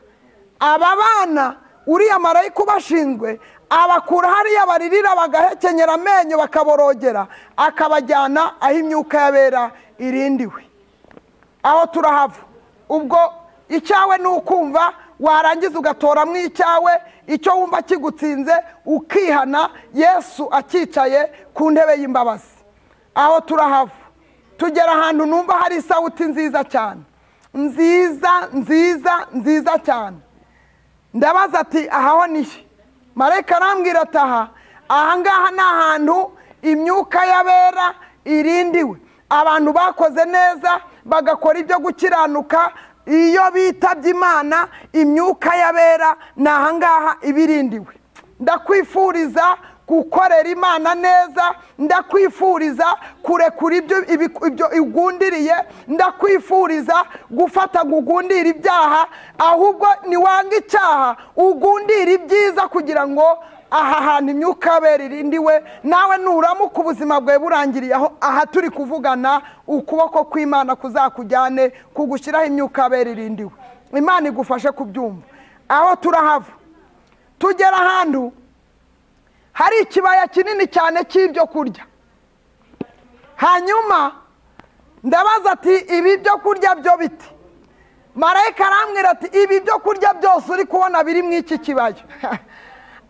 aba bana, uriya marayika ubashinzwe abakura hariya baririra bagahekenyera amenyo bakaborogera, akabajyana aho imyuka y'abera irindiwe. Aho turahava. Ubwo icyawe ni ukumva, warangiza ugatoramo icyawe, icyo wumva kigutsinze ukihana, Yesu akicaye ku ntebe y'imbabazi. Aho turahava. Tugera ahantu numva hari isawuti nziza cyane, nziza nziza nziza cyane. Ndabaza ati ahaho nihe? Marayika arambwira ati aha ngaha ni ahantu imyuka y'abera irindiwe, abantu bakoze neza bagakora ibyo gukiranuka, iyo bitabye Imana imyuka y'abera ni aha ngaha ibirindiwe. Ndakwifuriza gukorera Imana neza, ndakwifuriza kurekura ibyo igundiriye, ndakwifuriza gufata gugundira ibyaha, ahubwo niwanga icyaha ugundira ibyiza kugira ngo aha hantu imyuka y'abera irindiwe. Nawe nuramuka ubuzima bwawe burangiriye aho aha turi kuvugana, ukuboko kw'Imana kuzakujyane kugushyiraho imyuka y'abera irindiwe. Imana igufashe kubyumva. Aho turahava. Tugera ahantu hari ikibaya kinini cyane cy'ibyo kurya. Hanyuma ndabaza ati ibi byo kurya byo biti? Marayika arambwira ati ibi byo kurya byose uri kubona biri mu iki kibaya,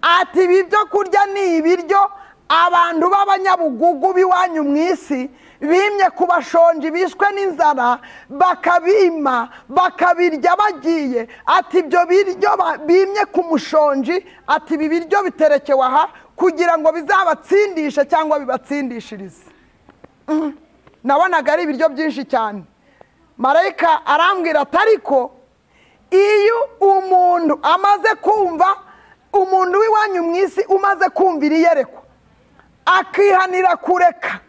ati ibi byo kurya ni ibiryo abantu b'abanyabugugu b'iwanyu mu isi bimye ku bashonji bishwe n'inzara, bakabima bakabirya bagiye. Ati ibyo biryo bimye ku mushonji, ati ibi biryo biterekewe aha kugira ngo bizabatsindishe cyangwa bibatsindishirize. Nabonaga ari ibiryo byinshi cyane. Marayika arambwira ati ariko iyo umuntu amaze kumva, umuntu w'iwanyu mu isi umaze kumva iyerekwa akihanira kureka,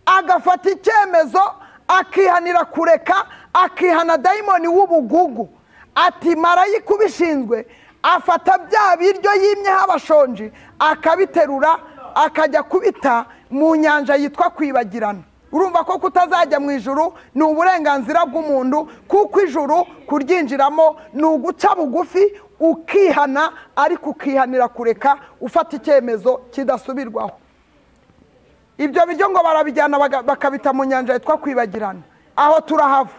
agafata icyemezo akihanira kureka, akihana dayimoni w'ubugugu, ati marayika ubishinzwe afata bya biryo yimyeho abashonji akabiterura akajya kubita mu nyanja yitwa kwibagirana. Urumva ko kutazajya mu ijuru ni uburenganzira bw'umuntu, kuko ijuru kuryinjiramo ni uguca bugufi ukihana, ariko ukihanira kureka ufata icyemezo kidasubirwaho. Ibyo biryo ngo barabijyana bakabita mu nyanja yitwa kwibagirana. Aho turahava.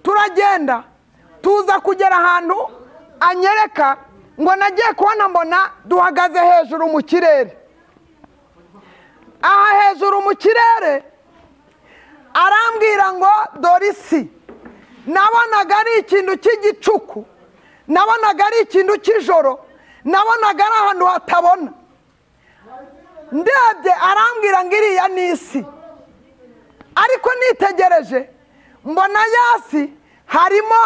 Turagenda tuza kugera ahantu anyereka Ngo nagiye kubona mbona duhagaze hejuru mu kirere. Aha hejuru mu kirere arambwira ngo dore isi. Nabonaga ari ikintu cy'igicuku, nabonaga ari ikintu cy'ijoro, nabonaga ari ahantu hatabona. Ndebye arambwira ngo iriya ni isi. Ariko nitegereje mbona yasi harimo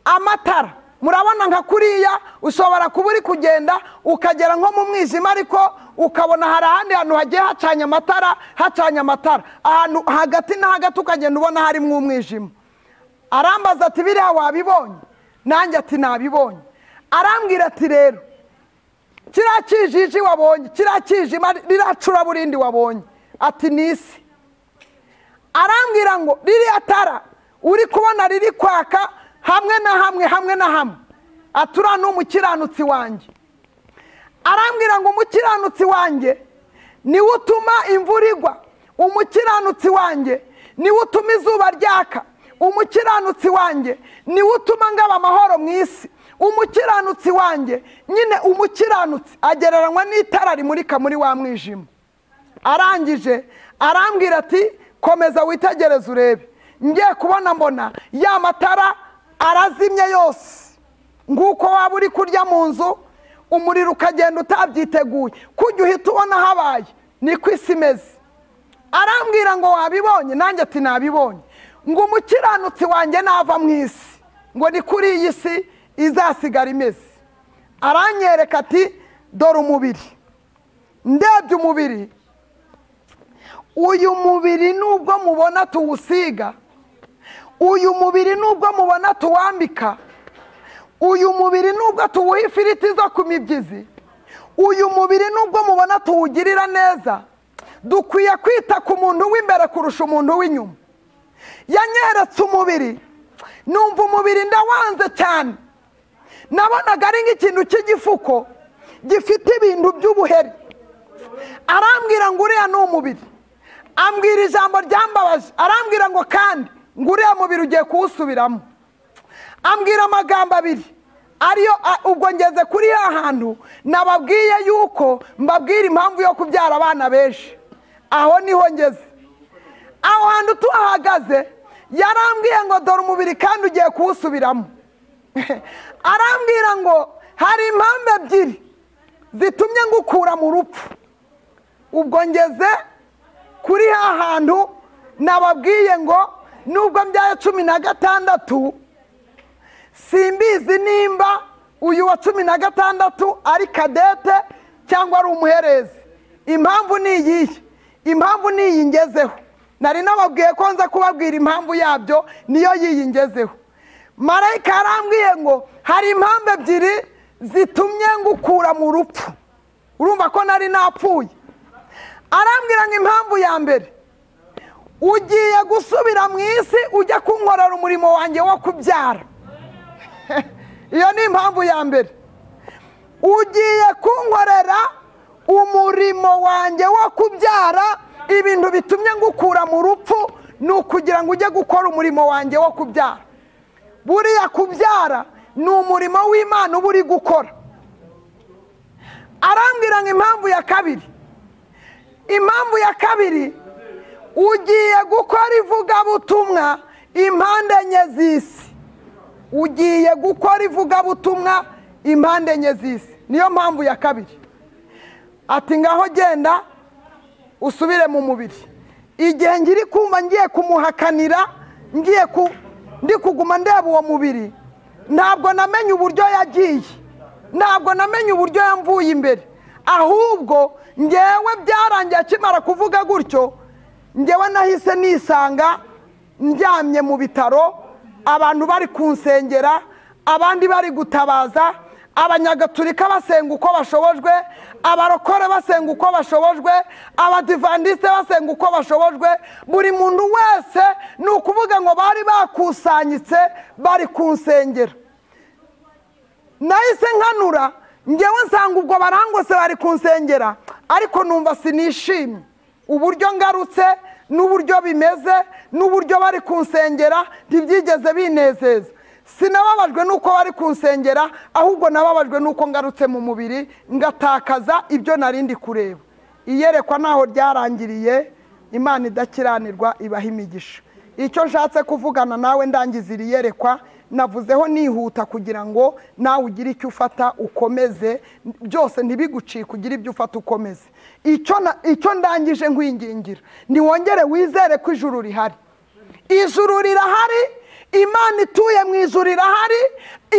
amatara. Murabona nka kuriya ushobora kuba uri kugenda ukagera nko mu mwijima, ariko ukabona hari ahandi hantu hagiye hacanye amatara, hacanye amatara ahantu hagati na hagati, ukagenda ubona harimo umwijima. Arambaza ati biriya wabibonye? Nanjye ati nabibonye. Arambwira ati rero kiriya kijiji wabonye, kiriya kijima, ririya curaburindi wabonye, ati ni isi. Arambwira ngo ririya tara uri kubona riri kwaka hamwe na hamwe, hamwe na hamwe, ati uriya ni umukiranutsi wanjye. Arambwira ngo umukiranutsi wanjye niwe utuma imvura igwa, umukiranutsi wanjye niwe utuma izuba ryaka, umukiranutsi wanjye niwe utuma ngaba amahoro mu isi, umukiranutsi wanjye nyine. Umukiranutsi agereranywa n'itara rimurika muri wa mwijima. Arangije arambwira ati komeza witegereze urebe. Ngiye kubona mbona ya matara arazimye yose. Nguko waba uri kurya mu nzu umuriro ukagenda utabyiteguye, kujya uhita ubona habaye, niko isi imeze. Arambwira ngo wabibonye? Nanjye ati nabibonye. Ngo umukiranutsi wanjye nava mu isi, ngo ni kuri iyi si izasigara imeze. Aranyereka ati dore umubiri. Ndebye umubiri, uyu mubiri nubwo mubona tuwusiga, uyu mubiri nubwo mubona tuwambika, uyu mubiri nubwo tuwuha ifiriti zo ku mibyizi, uyu mubiri nubwo mubona tuwugirira neza, dukwiye kwita ku muntu w'imbere kurusha umuntu w'inyuma. Yanyeretse umubiri, numva umubiri ndawanze cyane. Nabonaga ari nk'ikintu cy'igifuko gifite ibintu by'ubuheri. Arambwira ngo uriya ni umubiri. Ambwira ijambo ryambabaje, arambwira ngo kandi ngo uriya mubiri ugiye kuwusubiramo. Ambwira amagambo abiri ariyo. Ubwo ngeze kuri ya hantu nababwiye yuko mbabwira impamvu yo kubyara abana benshi, aho niho ngeze. Aho hantu tuhahagaze yarambwiye ngo dore umubiri kandi ugiye kuwusubiramo. Arambwira ngo hari impamvu ebyiri zitumye ngukura mu rupfu. Ubwo ngeze kuri ha hantu nababwiye ngo nubwo mbyaye 16, simbizi nimba uyu wa 16 ari kadete cyangwa ari umuherezi. Impamvu ni iyihe? Impamvu ni iyi ngezeho. Nari nababwiye ko nza kubabwira impamvu yabyo, niyo yiyi ngezeho. Marayika arambwiye ngo hari impamvu ebyiri zitumye ngukura mu rupfu. Urumva ko nari napfuye. Arambwira ngo impamvu ya mbere, ugiye gusubira mu isi ujya kunkorera umurimo wanjye wo kubyara. Iyo ni impamvu ya mbere. Ugiye kunkorera umurimo wanjye wo kubyara. Ibintu bitumye ngukura mu rupfu ni ukugira ngo ujye gukora umurimo wanjye wo kubyara. Buriya kubyara ni umurimo w'Imana uba uri gukora. Arambwira ngo impamvu ya kabiri, impamvu ya kabiri, ugiye gukora ivugabutumwa impande enye z'isi. Ugiye gukora ivugabutumwa impande enye z'isi. Niyo mpamvu ya kabiri. Ati ngaho genda usubire mu mubiri. Igihe ngiri kumva ngiye kumuhakanira, ngiye ndi kuguma ndeba uwo mubiri, ntabwo namenye uburyo yagiye, ntabwo namenye uburyo yamvuye imbere. Ahubwo ngewe byarangiye akimara kuvuga gutyo, ngewe nahise nisanga ndyamye mu bitaro, abantu bari kunsengera, abandi bari gutabaza, abanyagatulika basenga uko bashobojwe, abarokore basenga uko bashobojwe, abadivandiste basenga uko bashobojwe. Buri muntu wese ni ukuvuga ngo bari bakusanyitse bari kunsengera. Nahise nkanura ngewe nsanga ubwo barangose bari kunsengera, ariko numva sinishimye uburyo ngarutse n'uburyo bimeze n'uburyo bari kunsengera, ntibyigeze binezeza. Sinababajwe nuko bari kunsengera, ahubwo nababajwe nuko ngarutse mu mubiri ngatakaza ibyo narindi kureba. Iyerekwa naho ryarangiriye, Imana idakiranirwa ibaha imigisha. Icyo nshatse kuvugana nawe ndangiza iri yerekwa, navuzeho nihuta kugira ngo nawe ugire icyo ufata ukomeze, byose ntibigucike, ugire ibyo ufata ukomeze. Icyo ndangije nkwingingira, niwongere wizere ko ijuru rihari. Ijuru rirahari, Imana ituye mu ijuru irahari,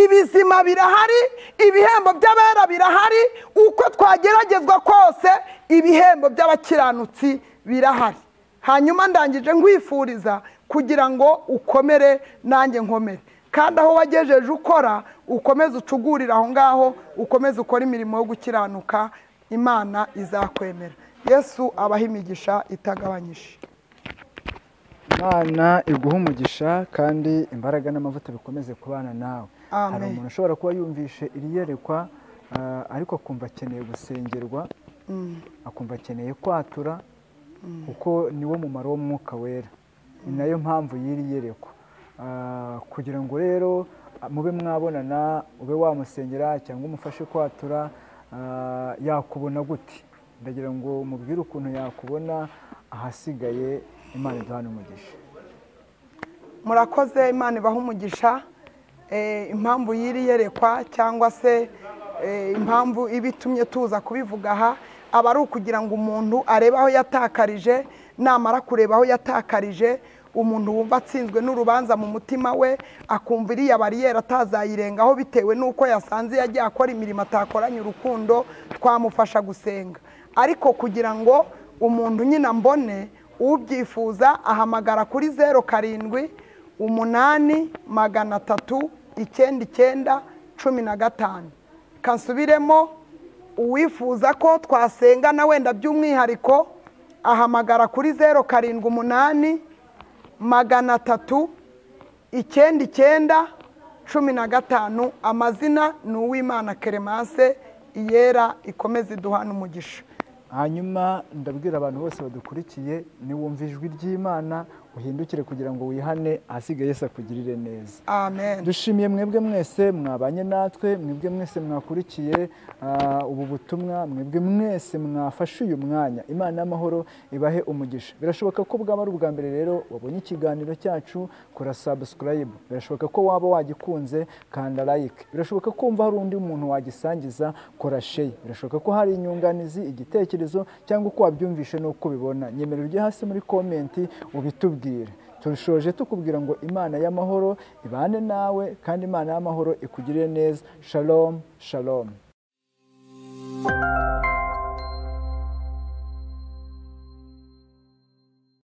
ibizima birahari, ibihembo by'abera birahari. Uko twageragezwa kose, ibihembo by'abakiranutsi birahari. Hanyuma ndangije nkwifuriza kugira ngo ukomere nanjye nkomere, kandi aho wagejeje ukora ukomeze ucugurire aho ngaho, ukomeze ukore imirimo yo gukiranuka, Imana izakwemera. Yesu abaha imigisha itagabanyije. Imana iguha umugisha kandi imbaraga n'amavuta bikomeze kubana nawe. Hari umuntu ushobora kuba yumvishe iri yerekwa ariko akumva akeneye gusengerwa, akumva akeneye kwatura, kuko niwo mumaro w'umwuka wera. Ni nayo mpamvu y'iri yerekwa, kugira ngo rero mube mwabonana, ube wamusengera cyangwa umufashe kwatura. Yakubona gute? Ndagira ngo mubwire ukuntu yakubona, ahasigaye Imana iduhane umugisha. Murakoze, Imana ibaha umugisha. Impamvu y'iri yerekwa cyangwa se impamvu ibitumye tuza kubivuga aha, aba ari ukugira ngo umuntu arebe aho yatakarije. Namara kureba aho yatakarije, umuntu wumva atsinzwe n'urubanza mu mutima we, akumva iriya bariyeri atazayirengaho bitewe n'uko yasanze yagiye akora imirimo atakoranye urukundo, twamufasha gusenga. Ariko kugira ngo umuntu nyine mbone, ubyifuza ahamagara kuri 07 8 3 99 15. Kansubiremo, uwifuza ko twasengana wenda by'umwihariko ahamagara kuri 07 8 3 99 15. Amazina ni Uwimana Clemence. Iyera ikomeze iduhana umugisha. Hanyuma ndabwira abantu bose badukurikiye, niwumva ijwi ry'Imana uhindukire kugira ngo wihane, ahasigaye Yesu akugirire neza. Amen. Dushimiye mwebwe mwese mwabanye natwe, mwebwe mwese mwakurikiye ubu butumwa, mwebwe mwese mwafashe uyu mwanya. Imana y'amahoro ibahe umugisha. Birashoboka ko bwaba ari ubwa mbere rero wabonye ikiganiro cyacu, kora subscribe. Birashoboka ko waba wagikunze, kanda like. Birashoboka ko umva hari undi muntu wagisangiza, kora share. Birashoboka ko hari inyunganizi, igitekerezo cyangwa uko wabyumvishe n'uko ubibona, nyemerera ujye hasi muri comment ubitubwire. Turushoje tukubwira ngo Imana y'amahoro ibane nawe, kandi Imana y'amahoro ikugirire neza. Shalom, shalom.